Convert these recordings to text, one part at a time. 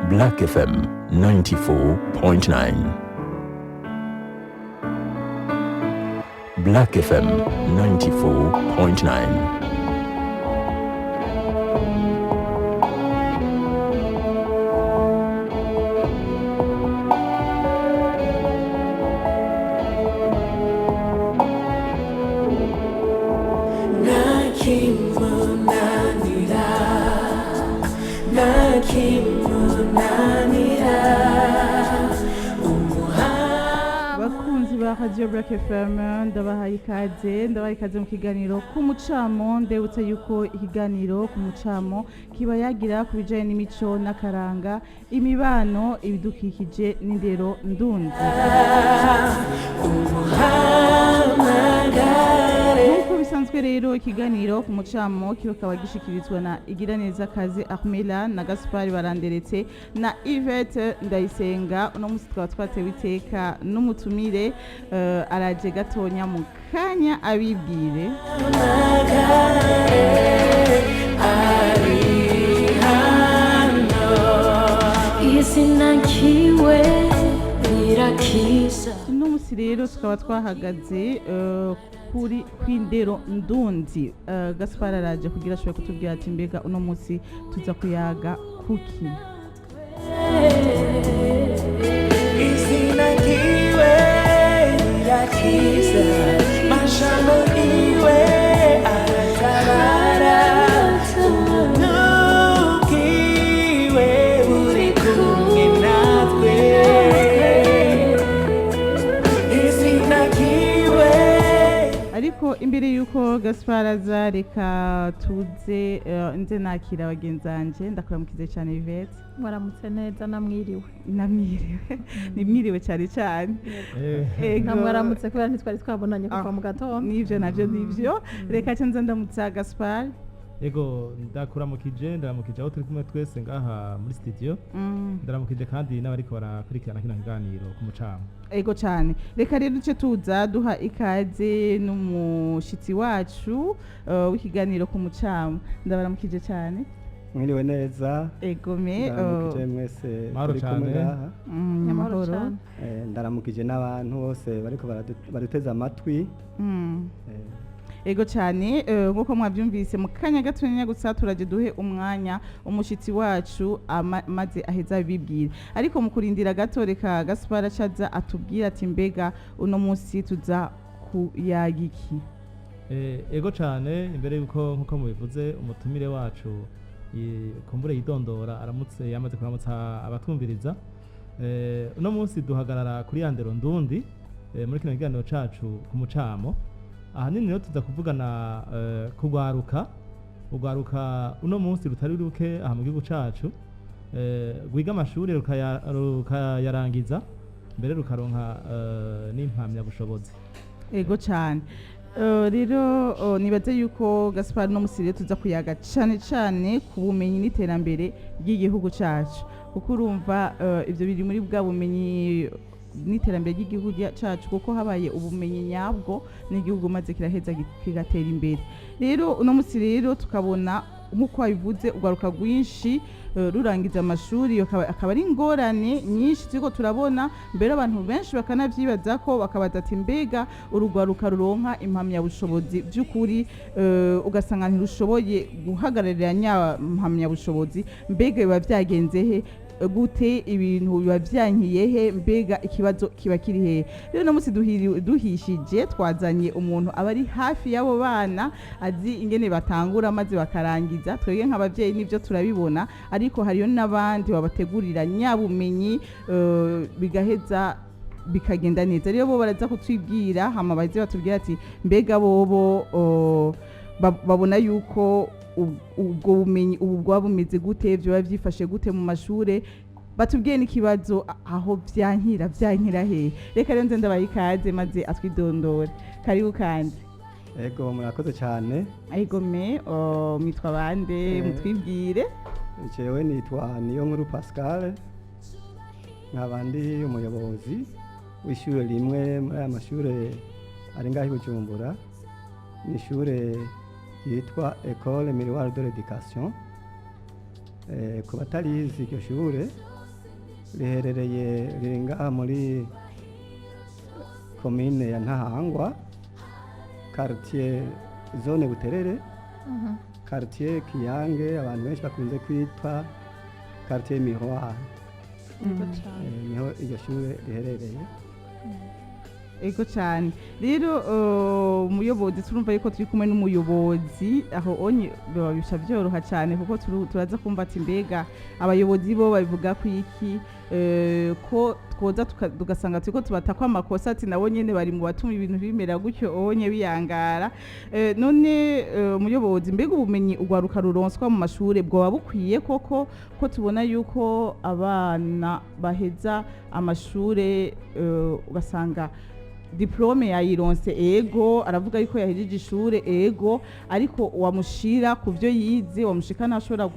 Black FM 94.9. Black FM 94.9. Bakunzi ba Radio Black FM, ndabahaye ikaze, ndabahaye ikaze mu kiganiro ku mucamo. Ndebutse yuko ikiganiro ku mucamo kiba yagira ku bijanye n'imico n'akaranga, imibano, ibidukikije n'indero ndunzi. Nk'uko bisanzwe rero, ikiganiro ku mucamo kikaba gishikirizwa na Igiraneza Kazi Ahmela na Gaspari Baranderetse na Yvette Ndayisenga. Uno munsi tukaba twatewe iteka n'umutumire, araje gatonya mu kanya abibwire. Izina nkiwe rirakiza. Uno munsi rero tukaba twahagaze kuri kw'indero ndunzi. Gaspari araje kugira ashobore kutubwira ati mbega uno munsi tuza kuyaga kuki? Izina ryiwe rirakiza, majambo iwe aratabara, ubuntu bwiwe buri kumwe natwe. Izina ryiwe. Ariko imbere y'uko Gaspar aza, reka tuze nze nakira bagenzi banje. Ndakuramukize cyane, Yvette. Mwaramutse neza, namwiriwe. Namwiriwe, nimwiriwe cyane cyane. Ego. Namwaramutse kubera ntitwari twabonanye kuva Ah, mu gatondo. Nivyo navyo nivyo. Reka ce nze ndamutsa Gaspar. Ego, ndakuramukije, ndaramukije aho turi kumwe twese ngaha muri studio. Ndaramukije kandi n'abariko barakurikirana kino kiganiro ku mucamo. Ego cyane. Reka rero duce tuza duha ikaze n'umushitsi wacu w'ikiganiro ku mucamo. Ndabaramukije cyane. Mwiriwe neza. Egome. Ndaramukije mwese Mahoro turi kumwe cane. ngaha. Nyamahoro. Cane. Ndaramukije n'abantu bose bariko baduteze amatwi. Ego cyane. Nk'uko mwabyumvise, mu kanya gatonya gusa turaje duhe umwanya umushitsi wacu maze aheza abibwire. Ariko mu kurindira gato, reka Gaspar acaza atubwira ati mbega uno munsi tuza kuyaga iki? Ego cane. Imbere yuko, nkuko mubivuze, umutumire wacu kumbure yidondora, aramutse, yamaze kuramutsa abatwumviriza. Uno munsi duhagarara kuri ya ndero ndundi muri kino kiganiro cacu ku mucamo. Ahanini rero tuza kuvugana kugwaruka, ugwaruka uno munsi rutari ruke aha mu gihugu cacu, rwiga amashuri rukayarangiza, mbere rukaronka n'impamyabushobozi. Ego cyane. Rero nibaze yuko Gaspar no musi rero tuza kuyaga cane cane ku bumenyi n'iterambere ry'igihugu cacu, kuko urumva ivyo biri muri bwa bumenyi n'iterambere ry'igihugu cacu, kuko habaye ubumenyi nyabwo n'igihugu maze kiraheza kigatera imbere. Rero uno musi rero tukabona, nk'uko wabivuze, urwaruka rwinshi rurangiza amashuri, akaba ari ingorane nyinshi turiko turabona. Mbere abantu benshi bakanavyibaza ko bakabaza ati mbega urugwaruka ruronka impamyabushobozi by'ukuri, ugasanga ntirushoboye guhagararira nya mpamyabushobozi, mbega biba vyagenze he gute? Ibintu biba vyankiye he? Mbega ikibazo kiba kiri hehe? Rero uno munsi duhishije, twazanye umuntu aba ari hafi y'abo bana, azi ingene batangura maze bakarangiza. Twebwe nk'abavyeyi nivyo turabibona, ariko hariyo n'abandi babategurira nyabumenyi, bigaheza bikagenda neza. Rero bo baraza kutwibwira, hama baheze batubwira ati mbega bobo babona yuko ubwo bumenyi ubu bwaba bumeze gute, vyoba vyifashe gute mu mashure, batubwiye n'ikibazo aho vyankira hehe. Reka rero nze ndabaha ikaze maze atwidondore. Karibu kandi. Ego, murakoze cyane. Egome, mwitwa bande? Mutwibwire. Jewe nitwa Niyo Nkuru Pascal, nkaba ndi umuyobozi w'ishure rimwe muri aya mashure ari ngaho i Bujumbura. Ni ishure ryitwa Ecole Miroir de l'Education. Ku batarizi iryo shure Riherereye, riri ngaha muri komine ya Ntahangwa, quartier zone Buterere, quartier Kiyange, abantu benshi bakunze kwita quartier Miroir. Yego cane. Niho iryo shure riherereye. Ego cyane. Rero umuyobozi, turumva yuko turi kumwe n'umuyobozi aho onye, biba bica byoroha cyane kuko turaza kumva ati mbega abayobozi bo babivuga ku iki, ko twoza tugasanga turiko tubatakwa amakosa, ati nabo nyene bari mu batuma ibintu bimera gutyo onye biyangara. None umuyobozi, mbega ubumenyi urwaruka ruronswa mu mashure bwoba bukwiye koko, ko tubona yuko abana baheza amashure, ugasanga diplome yayironse, ego aravuga yuko yahejeje ishure, ego, ariko wamushira ku byo yize, wamushika ntashobora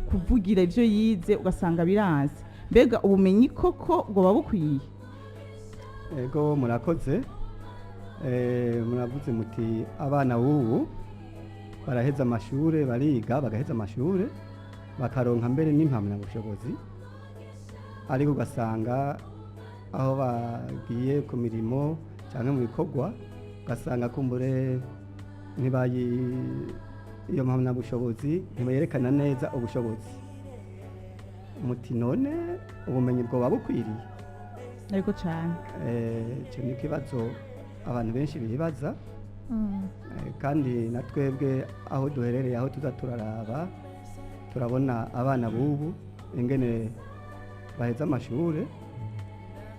kuvugira ibyo yize, ugasanga biranze. Mbega ubumenyi koko bwoba bukwiye? Ego, murakoze. Muravuze muti abana b'ubu baraheza amashure, bariga bagaheza amashure, bakaronka mbere n'impamyabushobozi, ariko ugasanga aho bagiye ku mirimo cyangwa mu bikorwa, ugasanga kumbure ntibayi iyo mpamyabushobozi ntibayerekana neza ubushobozi. Muti none ubumenyi bwoba bukwiriye? Ariko cyane. Icyo ni ikibazo abantu benshi bibaza. Kandi na twebwe aho duherereye, aho tuza turaraba, turabona abana b'ubu ingene baheza amashure,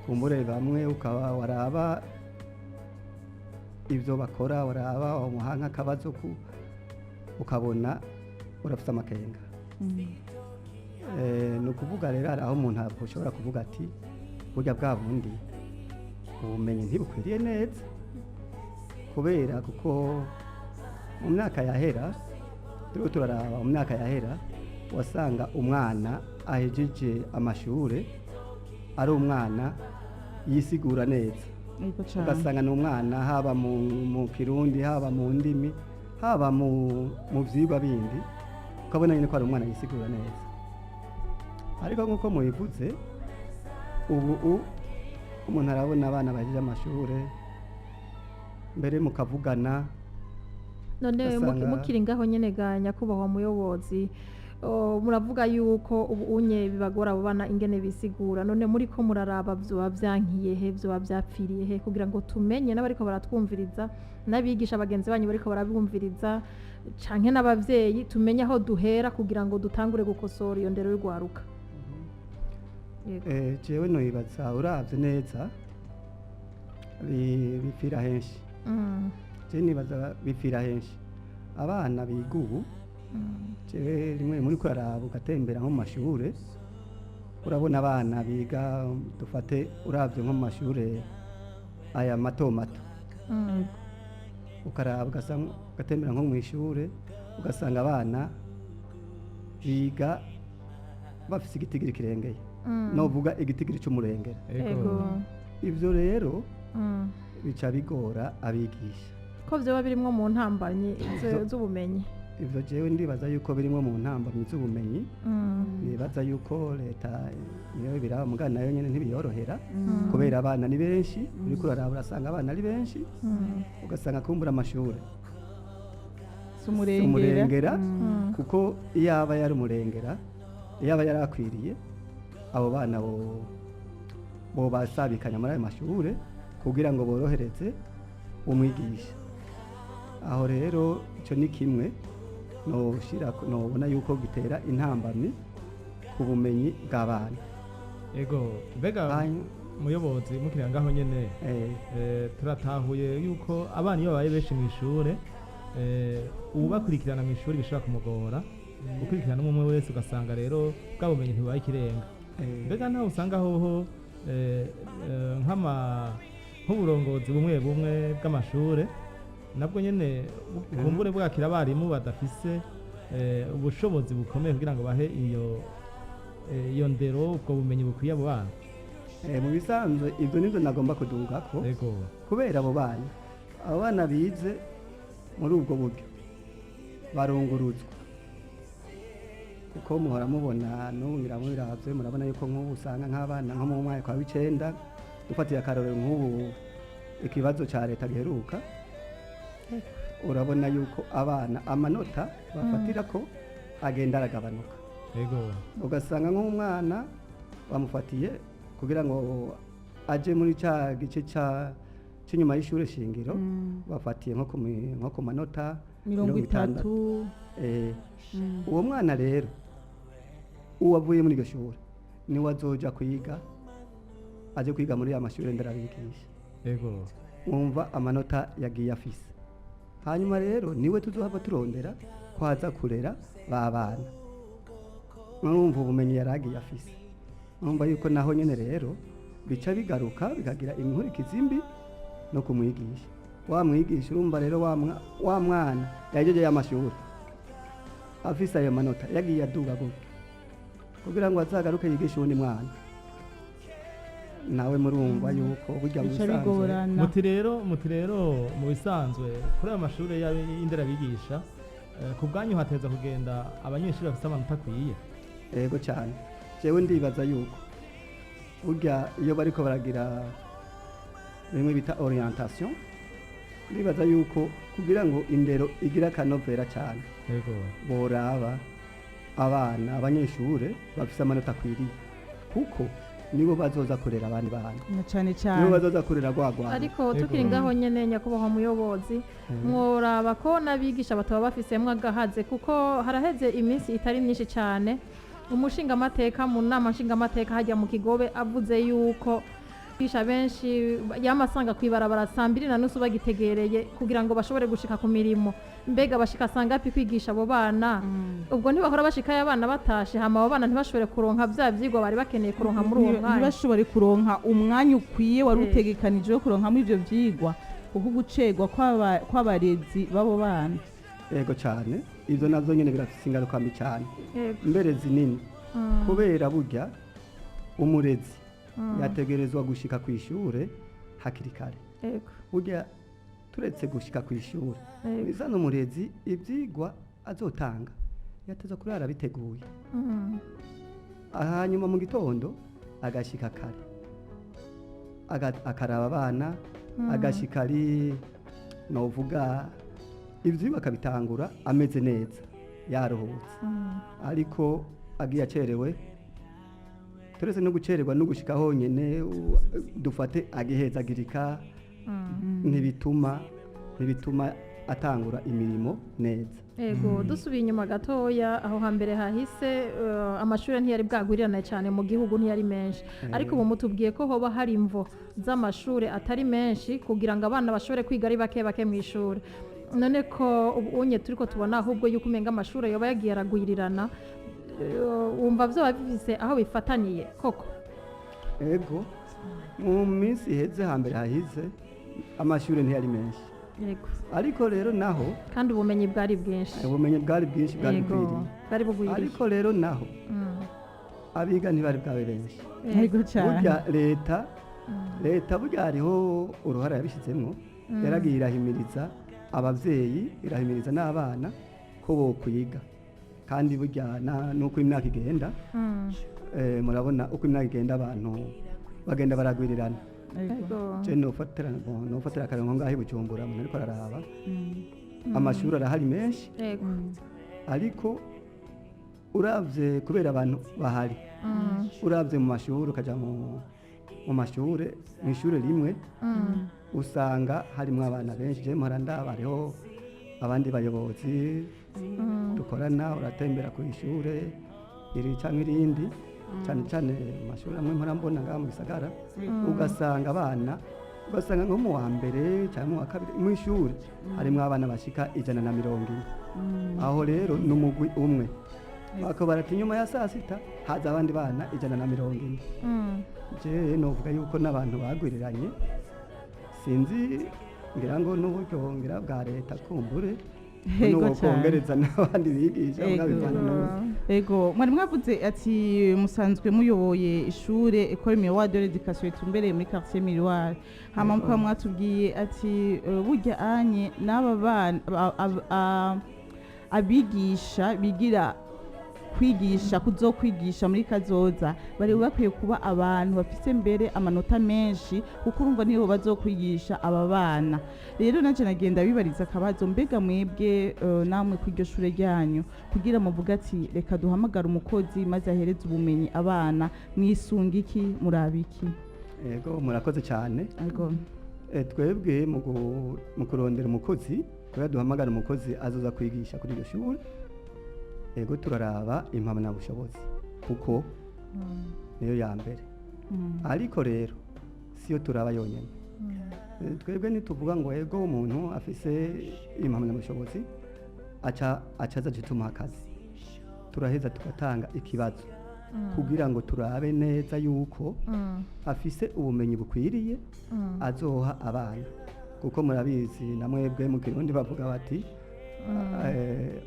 kumbure bamwe ukaba waraba ibyo bakora, waraba wamuha nk'akabazo ukabona urafite amakenga. Ni ukuvuga rero hari aho umuntu ashobora kuvuga ati burya bwa bundi ubumenyi ntibukwiriye neza, kubera kuko mu myaka yahera, turiko turaraba mu myaka yahera, wasanga umwana ahejeje amashure ari umwana yisigura neza. Ariko cyane. Ugasanga ni umwana haba mu Kirundi, haba mu ndimi, haba mu vyigwa bindi, ukabona nyine ko ari umwana yisigura neza. Ariko nk'uko mubivuze, ubu umuntu arabona abana bahejeje amashure, mbere mukavugana. None mukiri ngaho nyene ga nyakubahwa muyobozi, muravuga yuko ubu unye bibagora abo bana ingene bisigura. None muri ko muraraba, vyoba vyankiye he, vyoba vyapfiriye he, kugira ngo tumenye n'abariko baratwumviriza, n'abigisha bagenzi banyu bariko barabumviriza, canke n'abavyeyi, tumenye aho duhera kugira ngo dutangure gukosora iyo ndero y'urwaruka? Yego. Jewe noyibaza, uravye neza bipfira henshi. Jewe nibaza bipfira henshi. Abana biga ubu, jewe rimwe rimwe uriko uraraba, ugatembera nko mu mashure, urabona abana biga, dufate uravye nko mu mashure aya mato mato, ukaraba ugasanga, ugatembera nko mu ishure, ugasanga abana biga bafise igitigiri kirengeye, novuga igitigiri c'umurengera. Ego. Ivyo rero bica bigora abigisha. Ko vyoba birimwo mu ntambanyi z'ubumenyi? Ivyo jewe ndibaza yuko birimwo mu ntambamyi z'ubumenyi. Nibaza yuko leta niyo biraba, mugana nayo nyene ntibiyorohera, kubera abana ni benshi. Uriko uraraba urasanga abana ari benshi, ugasanga kumbura amashure si umurengera. Umurengera, kuko iyo aba yari umurengera, iyo aba yari akwiriye, abo bana bo basabikanya muri ayo mashure kugira ngo borohereze umwigisha. Aho rero icyo ni kimwe noshira nobona yuko gitera intambamyi ku bumenyi bw'abana. Ego, mbega muyobozi, mukiri ngaho nyene, turatahuye yuko abana iyo babaye benshi mu ishure, uwubakurikirana mu ishuri bishobora kumugora gukurikirana umwe umwe wese, ugasanga rero bwa bumenyi ntibubaye ikirenga. Mbega ntaho usanga hoho nk'uburongozi bumwe bumwe bw'amashure nabwo nyene bukumbure bwakira abarimu badafise ubushobozi bukomeye kugira ngo bahe iyo ndero, ubwo bumenyi bukwiye abo bana? Mu bisanzwe ibyo nibyo nagomba kudugako. Ego. Kubera abo bana bize muri ubwo buryo barungurutswa. Kuko muhora mubona n'ubu ngira mubiravye, murabona yuko nk'ubu usanga nk'abana nko mu mwaka wa w'icenda, dufatiye akarorero nk'ubu ikibazo ca leta giheruka, urabona yuko abana amanota bafatira ko agenda aragabanuka. Ugasanga nk'umwana bamufatiye kugira ngo aje muri ca gice ca c'inyuma y'ishure shingiro, bafatiye nko ku manota 30. Uwo mwana rero uwo avuye muri iryo shure niwe azoja kwiga, aje kwiga muri ya mashure nderabigisha. Mwumva amanota yagiye afise, hanyuma rero niwe tuzohava turondera ko aza kurera ba bana. Murumva ubumenyi yari agiye afise, murumva yuko naho nyene rero bica bigaruka bikagira inkurikizi mbi no kumwigisha wa mwigisha. Urumva rero wa mwana yahejeje y'amashuri afise ayo manota yagiye aduga gutyo, kugira ngo azagaruke yigishe uwundi mwana nawe, murumva yuko burya mu Bica bisanzwe bigorana. Muti rero mu bisanzwe kuri ayo mashuri y'inderabigisha, ku bwanyu hateza kugenda abanyeshuri bafite amanota akwiye? Yego cyane, jewe ndibaza yuko burya iyo bariko baragira bimwe bita orientation, ndibaza yuko kugira ngo indero igire akanovera cyane, boraba abana, abanyeshure bafise amanota akwiriye, kuko nibo bazoza kurera abandi bana, Na cane nibo cane. bazoza kurera rwagwana. Ariko tukiri ngaho nyene, nyakubahwa muyobozi, mworaba ko n'abigisha bataba bafisemwo agahaze, kuko haraheze iminsi itari myinshi cyane umushingamateka mu nama nshingamateka hajya mu Kigobe avuze yuko abigisha benshi yamasanga kwibarabara saa 2:30 bagitegereye kugira ngo bashobore gushika ku mirimo. Mbega bashika sangapi kwigisha abo bana? Ubwo ntibahora bashikayo abana batashe, hama abo bana ntibashobore kuronka vya vyigwa bari bakeneye kuronka muri uwo mwanya. Ntibashobore kuronka umwanya ukwiye wari utegekanijwe wo kuronkamo ivyo vyigwa, kuko ugucerwa kw'abarezi b'abo bana. Yego cyane, ivyo navyo nyene birafise ingaruka mbi cyane, mbere zinini, kubera burya umurezi yategerezwa gushika ku ishure hakiri kare. Burya turetse gushika ku ishure, bizana umurezi ibyigwa azotanga yateza kurara biteguye, hanyuma mu gitondo agashika kare, akaraba abana, agashika ari novuga ivyigwa akabitangura ameze neza, yaruhutse. Ariko agiye acerewe, turetse no gucererwa no gushika honyene, dufate agihezagirika, ntibituma atangura imirimo neza. Ego, dusubiye inyuma gatoya, aho hambere hahise, amashuri ntiyari bwagwirirane cyane mu gihugu, ntiyari menshi. Ariko ubu mutubwiye ko hoba hari imvo z'amashuri atari menshi kugira ngo abana bashobore kwiga ari bake bake mu ishuri. None ko ubu unye turiko tubona ahubwo yuko umenga amashuri yoba yagiye aragwirirana, wumva vyoba bifise aho bifataniye koko? Ego, mu minsi iheze, hambere hahize, amashuri ntiyari menshi. Ariko rero naho Kandi ubumenyi bwari bwinshi. Ubumenyi bwari bwinshi, bwari bukwiriye. Bwari bugwiriye. Ariko rero naho abiga ntibari bwabe benshi. Yego cyane. Burya leta burya hariho uruhara yabishyizemo, yaragiye irahimiriza ababyeyi, irahimiriza n'abana ko bokwiga. Kandi burya n'uko imyaka igenda, murabona uko imyaka igenda, abantu bagenda baragwirirana. Je nofatira akarongo ngaho i Bujumbura, umuntu ariko araraba amashuri arahari menshi, ariko uravye kubera abantu bahari, uravye mu mashuri, ukaja mu mashure, mu ishure rimwe usanga harimwo abana benshi. Je mpora ndaba, hariho abandi bayobozi dukorana, uratembera ku ishure iri canke irindi, cane cane mu mashuri amwe mpora mbona ngaha mu gisagara, ugasanga abana, ugasanga nko mu wa mbere cyangwa mu wa kabiri, mu ishure harimwo abana bashika 140. Aho rero ni umugwi umwe, bako barata inyuma ya saa sita haza abandi bana 140. Je novuga yuko n'abantu bagwiriranye, sinzi, ngira ngo n'uburyo ngira bwa leta kumbure Yego n'uwo cane. kongereza n'abandi bigisha. Bwabivana n'uburyo. Ego, mwari mwavuze ati musanzwe muyoboye ishure Ecole Miroir de l'Education itumbereye muri quartier Miroir, hama mukaba mwatubwiye ati burya anye n'aba bana abigisha bigira Kwigisha, kuzokwigisha muri kazoza, bari bakwiye kuba abantu bafise mbere amanota menshi, kuko urumva nibo bazokwigisha aba bana. Rero nanje nagenda bibariza akabazo: mbega mwebwe, namwe ku iryo shure ryanyu, kugira muvuge ati reka duhamagare umukozi maze ahereze ubumenyi abana, mwisunga iki? Muraba iki? Yego, murakoze cyane. Ego. Twebwe mu kurondera umukozi, kubera duhamagara umukozi azoza kwigisha kuri iryo shuri, yego, turaraba impamyabushobozi kuko niyo ya mbere. Ariko rero siyo turaba yonyine. Twebwe ntituvuga ngo ego umuntu afise impamyabushobozi aca aza tumuha akazi. Turaheza tugatanga ikibazo kugira ngo turabe neza yuko afise ubumenyi bukwiriye azoha abana, kuko murabizi na mwebwe mu Kirundi bavuga bati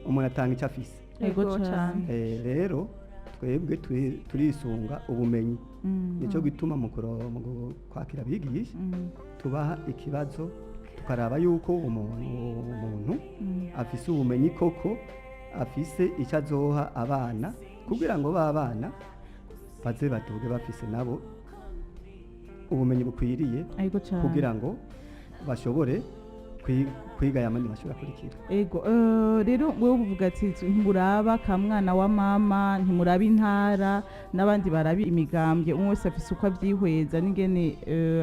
umuntu atanga icyo afise. Ego. Ego Cane. cane. Rero twebwe turisunga ubumenyi. Nicyo gituma mu kwakira abigisha tubaha ikibazo, tukaraba yuko umuntu afise ubumenyi koko, afise icyo azoha abana, kugira ngo ba bana baze baduge bafise nabo ubumenyi bukwiriye Ego cane. kugira ngo bashobore kwiga aya mandi mashuri akurikira. Ego, rero wewe uvuga ati ntimuraba ka mwana wa mama, ntimuraba intara, n'abandi baraba imigambwe. Umwe wese afise uko avyihweza n'ingene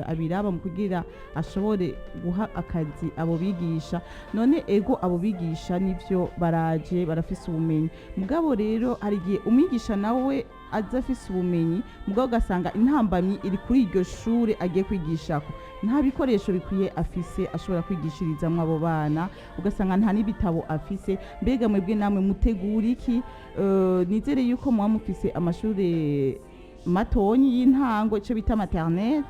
abiraba mu kugira ashobore guha akazi abo bigisha. None ego, abo bigisha nivyo baraje barafise ubumenyi, mugabo rero hari igihe umwigisha nawe aza afise ubumenyi, mugabo ugasanga intambamyi iri kuri iryo shure agiye kwigishako, nta bikoresho bikwiye afise ashobora kwigishirizamwo abo bana, ugasanga nta n'ibitabo afise. Mbega mwebwe namwe mutegura iki? Nizere yuko muba mufise amashure matonyi y'intango, ico bita maternelle,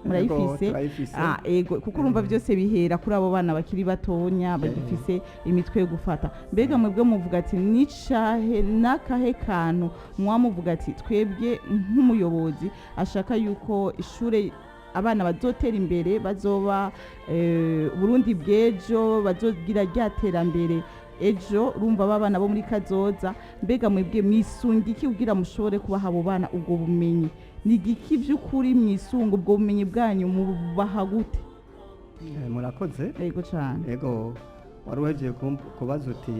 murayifise? Ego, turayifise. Ah, ego, kuko urumva byose bihera kuri abo bana bakiri batonya bagifise imitwe yo gufata. Mbega mwebwe muvuga ati nicahe n'akahe kantu muba muvuga ati twebwe nk'umuyobozi ashaka yuko ishure abana bazotera imbere, bazoba Burundi bw'ejo, bazogira rya terambere ejo, urumva ba bana bo muri kazoza, mbega mwebwe mwisunga iki kugira mushobore kubaha abo bana ubwo bumenyi? Ni igiki by'ukuri mwisunga? Ubwo bumenyi bwanyu mubaha gute? Murakoze. Yego cane. Ego, wari uhejeje kubaza uti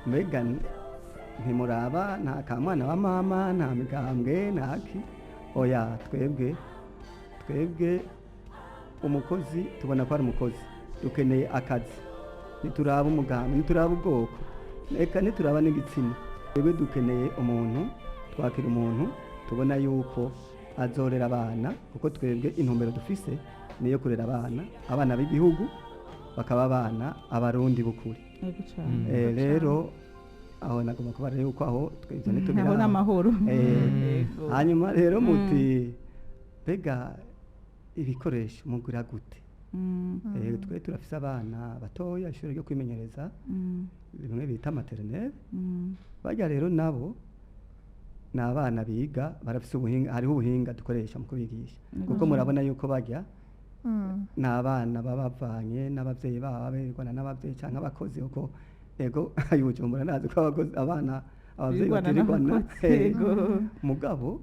mbega ntimuraba nta ka mwana wa mama, nta migambwe, ntaki. Oya, twebwe umukozi tubona ko ari umukozi, dukeneye akazi, ntituraba umugambi, ntituraba ubwoko, eka ntituraba n'igitsina. Twebwe dukeneye umuntu, twakira umuntu tubona yuko azorera abana, kuko twebwe intumbero dufise niyo kurera abana, abana b'igihugu, bakaba abana Abarundi b'ukuri. Yego cane. Rero aho nagomba kubara yuko aho twebwe ntitubiraba. Aho n'amahoro. Yego. Hanyuma rero muti mbega ibikoresho mugura gute? Twe turafise abana batoya, ishuri ryo kwimenyereza, bimwe bita maternelle. Barya rero nabo ni abana biga, barafise ubuhinga, hariho ubuhinga dukoresha mu kubigisha, kuko murabona yuko barya ni abana baba bavanye n'ababyeyi babo, abererwana n'ababyeyi cyangwa abakozi, kuko ego ayo Bujumbura ntazi ko abakozi abana ababyeyi Birirwana batirirwana. n'abakozi, ego. Mugabo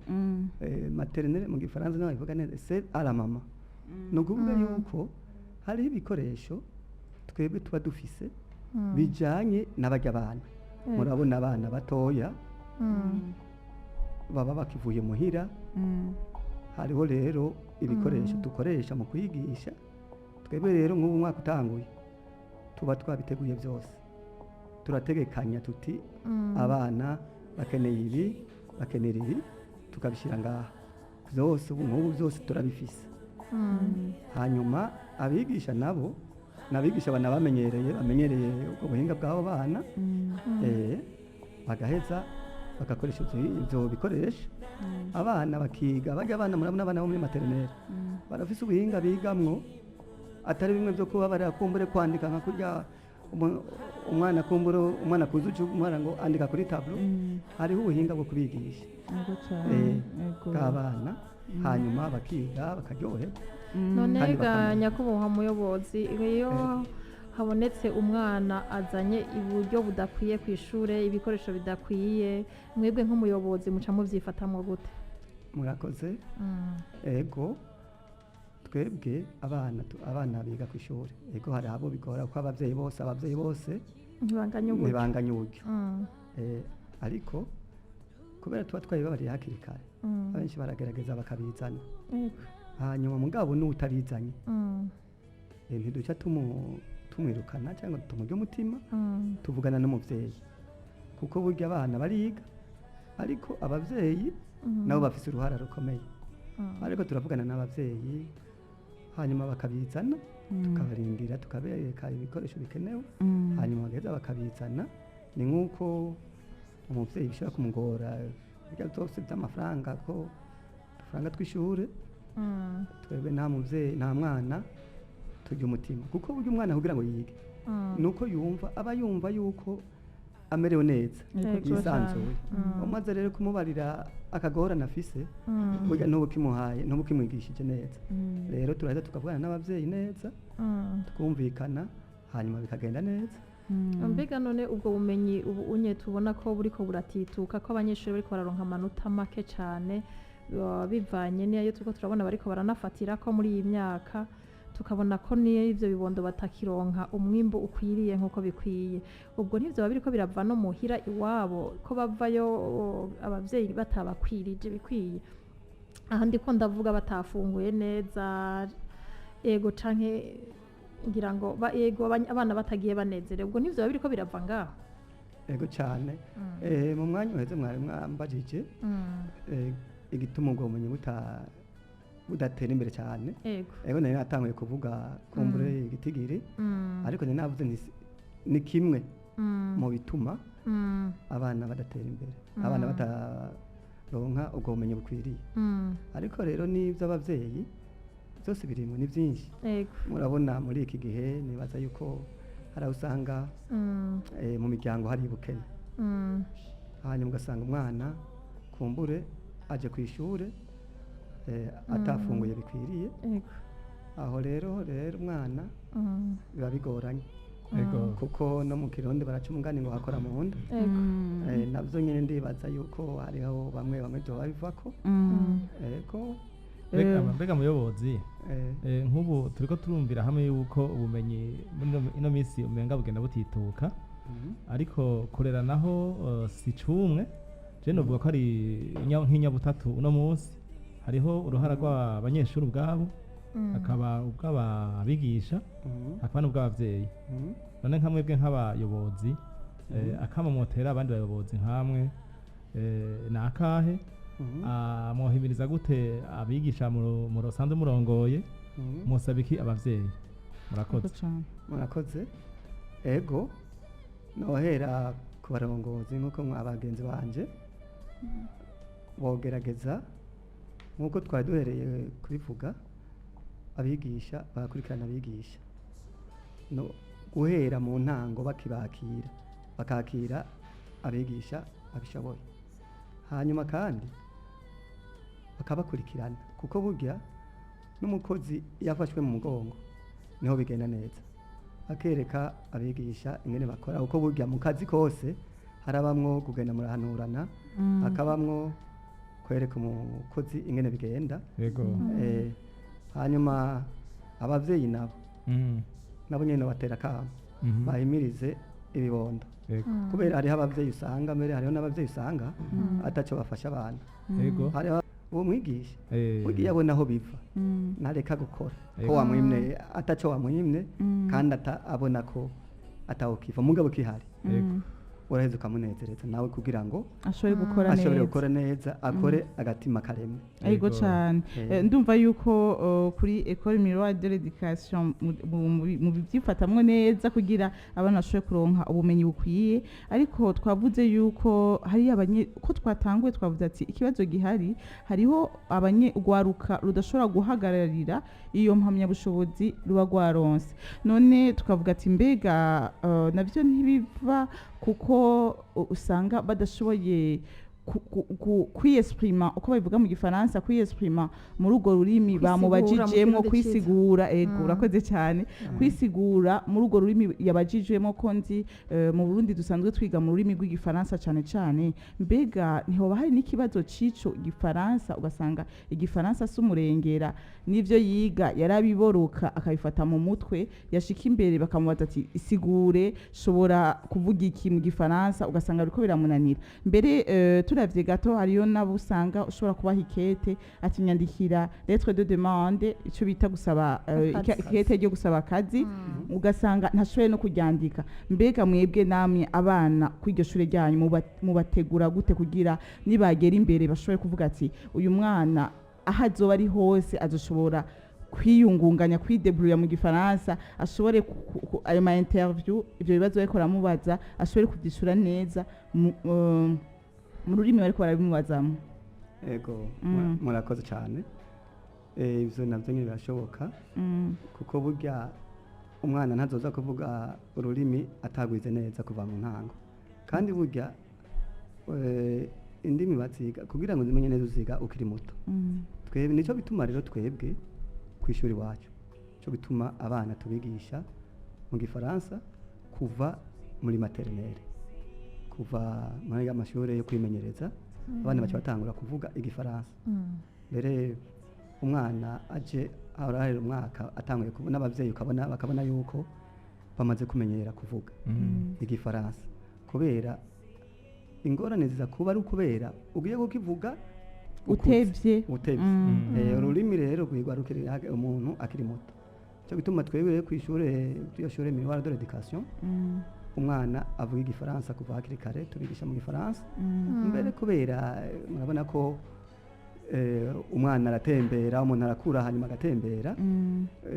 maternelle mu gifaransa naho bivuga neza, c'est à la mama. Ni ukuvuga yuko hariho ibikoresho twebwe tuba dufise bijanye n'abarya bana. Murabona abana batoya baba bakivuye muhira. Hariho rero ibikoresho dukoresha mu kwigisha. Twebwe rero nk'ubu mwaka utanguye tuba twabiteguye byose, turategekanya tuti abana bakeneye ibi, bakenera ibi, tukabishyira ngaha byose. Ubu nk'ubu byose turabifise. Hanyuma abigisha nabo ni abigisha banabamenyereye, bamenyereye ubwo buhinga bw'abo bana, bagaheza bagakoresha ivyo bikoresho, abana bakiga. Barya abana, murabona abana bo muri maternelle barafise ubuhinga bigamwo, atari bimwe byo kuba barakumbure kwandika nka kurya umwana kumbure umwana kuzuje umwana ngo andika kuri tableau. Hariho ubuhinga bwo kubigisha Yego cane. Yego. bw'abana, hanyuma bakiga bakaryoherwa. None Kandi ga bakamenya. nyakubahwa muyobozi, iyo Habonetse umwana azanye uburyo budakwiye ku ishure, ibikoresho bidakwiye, mwebwe nk'umuyobozi muca muvyifatamwo gute? Murakoze. Ego, twebwe abana abana biga ku ishuri, ego, hari abo bigora kuko abavyeyi bose ntibanganya uburyo. Ntibanganya uburyo. Ariko kubera tuba twabibabariye hakiri kare, abenshi baragerageza bakabizana. Hanyuma mugabo n'utabizanye, ntiduca tumwirukana cyangwa tumurye umutima. Tuvugana n'umuvyeyi, kuko burya abana bariga, ariko abavyeyi nabo bafise uruhara rukomeye. Ariko turavugana n'abavyeyi, hanyuma bakabizana, tukabarindira, tukabereka ibikoresho bikenewe, hanyuma bagaheza bakabizana. Ni nk'uko umuvyeyi bishobora kumugora ibyo byose by'amafaranga, ko udufaranga tw'ishure. Twebwe nta muvyeyi, nta mwana turya umutima, kuko burya umwana kugira ngo yige nuko yumva, aba yumva yuko amerewe neza, yisanzuye. Umaze rero kumubarira akagorane afise, burya ntuba ukimuhaye, ntuba ukimwigishije neza. Rero turaheza tukavugana n'abavyeyi neza, tukumvikana, hanyuma bikagenda neza. Mbega none ubwo bumenyi ubu unye tubona ko buriko buratituka, ko abanyeshuri bariko bararonka amanota make cane, bivanye n'iyo turiko turabona bariko baranafatira ko muri iyi myaka, tukabona ko n'ivyo bibondo batakironka umwimbu ukwiriye nk'uko bikwiye, ubwo ntivyo biriko birava no muhira iwabo, ko bavayo abavyeyi batabakwirije bikwiye? Aha ndiko ndavuga batafunguye neza, ego, canke ngira ngo ego, abana batagiye banezerewe, ubwo ntivyo biba biriko birava ngaho? Ego cyane. Mu mwanya uheze mwari mwambajije igituma ubwo bumenyi budatera imbere cyane. Ego, nari natanguye kuvuga kumbure igitigiri, ariko nari navuze nti ni kimwe mu bituma abana badatera imbere, abana bataronka ubwo bumenyi bukwiriye. Ariko rero n'iby'ababyeyi byose birimo, ni byinshi. Murabona muri iki gihe, nibaza yuko hari aho usanga mu miryango hari ubukene, hanyuma ugasanga umwana kumbure aje ku ishure atafunguye bikwiriye. Aho rero umwana biba bigoranye, kuko no mu Kirundi baraca umugani ngo hakora mu nda. Navyo nyene ndibaza yuko hariho bamwe bamwe vyoba bivako. Ego. Mbega muyobozi, nk'ubu turiko turumvira hamwe yuko ubumenyi muri ino minsi umenga bugenda butituka, ariko kurera naho si cumwe. Je novuga ko ari nk'inyabutatu. Uno munsi hariho uruhara rw'abanyeshuri ubwabo, hakaba ubw'ababigisha, hakaba n'ubw'abavyeyi. None nka mwebwe nk'abayobozi, akamo mwotera abandi bayobozi nkamwe ni akahe? Mwohimiriza gute abigisha mu rusanzwe murongoye? Musaba iki abavyeyi? Murakoze. Cane. Murakoze. Ego, nohera ku barongozi, nk'uko mwa bagenzi banje bogerageza, nk'uko twari duhereye kubivuga, abigisha bagakurikirana abigisha no guhera mu ntango bakibakira, bakakira abigisha babishoboye, hanyuma kandi bakabakurikirana, kuko burya n'umukozi iyo afashwe mu mugongo niho bigenda neza, akereka abigisha ingene bakora, kuko burya mu kazi kose harabamwo kugenda murahanurana, hakabamwo kwereka umukozi ingene bigenda. Hanyuma abavyeyi nabo, nabo nyene batera akamo, bahimirize ibibondo, kubera hariho abavyeyi usanga, mbere hariho n'abavyeyi usanga ataco bafasha abana. Hariho uwo mwigisha, burya iyo abona aho biva ntareka gukora ko wamwimye, ataco wamwimye, kandi abona ko atawokiva, mugabo kihari, uraheza ukamunezereza nawe kugira ngo ashobore gukora ashobore neza, gukora neza, akore agatima karemwe. Ego Ego. cane. Ndumva yuko kuri Ecole Miroir de l'Education mu bivyifatamwo neza kugira abana bashobore kuronka ubumenyi bukwiye, ariko twavuze yuko hari abanye ko twatanguye twavuze ati ikibazo gihari, hariho abanye urwaruka rudashobora guhagararira iyo mpamyabushobozi ruba rwaronse. None tukavuga ati mbega navyo ntibiva kuko usanga badashoboye Kwiyesprima uko babivuga mu gifaransa, kwiyesprima muri urwo rurimi Kwisigura mu bamubajijemwo. Kirundi ciza. Kwisigura, ego, urakoze cyane. Kwisigura muri urwo rurimi yabajijwemo, ko nzi mu Burundi dusanzwe twiga mu rurimi rw'igifaransa cyane cyane, mbega ntihoba hari n'ikibazo c'ico gifaransa, ugasanga igifaransa si umurengera, n'ivyo yiga yarabiboroka akabifata mu mutwe, yashika imbere bakamubaza ati: "Isigure, shobora kuvuga iki mu gifaransa?" Ugasanga biriko biramunanira. Mbere turavye gato, hariyo nabo usanga ushobora kubaha ikete ati: "Nyandikira lettre de demande", ico bita gusaba Akazi. Ikete ryo gusaba akazi, ugasanga ntashoboye no kuryandika. Mbega mwebwe namwe abana kuri iryo shure ryanyu mubategura gute kugira nibagera imbere bashobore kuvuga ati: "Uyu mwana aho azoba ari hose azoshobora kwiyungunganya, kwideburuya mu gifaransa, ashobore ayo ma interview, ivyo bibazo bariko baramubaza, ashobore kuvyishura neza mu rurimi bariko barabimubazamo"? Ego, murakoze cyane. Ivyo navyo nyine birashoboka, kuko burya umwana ntazoza kuvuga ururimi atagwize neza kuva mu ntango. Kandi burya indimi baziga kugira ngo uzimenye neza, uziga ukiri muto. Twebwe nicyo bituma rero twebwe ku ishuri iwacu, cyo bituma abana tubigisha mu gifaransa kuva muri maternelle, kuva muri ya mashuri yo kwimenyereza, abana baca batangura kuvuga igifaransa. Mbere umwana aje arahera umwaka atanguye kubona, n'ababyeyi ukabona bakabona yuko bamaze kumenyera kuvuga igifaransa, kubera ingorane ziza kuba ari ukubera ugiye kukivuga ukuze. Utevye. Utevye. Ururimi rero rwigwa rukiri umuntu akiri muto. Cyo gituma twebwe ku ishure, iyo shure Miroir de l'Education, umwana avuga igifaransa kuva hakiri kare, tubigisha mu gifaransa. Mbere kubera murabona ko umwana aratembera, umuntu arakura hanyuma agatembera.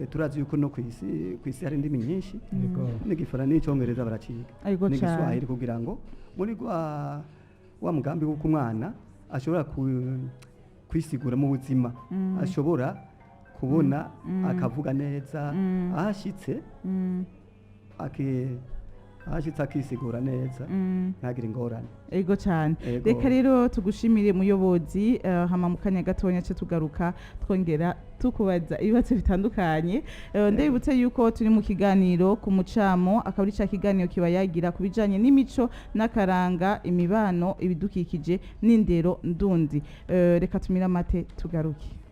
Turazi yuko no kw'isi hari indimi nyinshi, n'igifaransa n'icyongereza baraciga, n'igiswahili, kugira ngo muri wa mugambi w'uko umwana ashobora kwisigura mu buzima, ashobora kubona, akavuga neza aho ashitse, aho ashitse akisigura neza, ntagire ingorane. Ego cyane. Ego. Reka rero tugushimire, muyobozi. Hama mu kanya gatonya ce tugaruka twongera tukubaza ibibazo bitandukanye. Ndabibutse yuko turi mu kiganiro ku mucamo, akaba ari cya kiganiro kiba yagira ku bijanye n'imico n'akaranga, imibano, ibidukikije n'indero ndundi. Reka tumire amate tugaruke.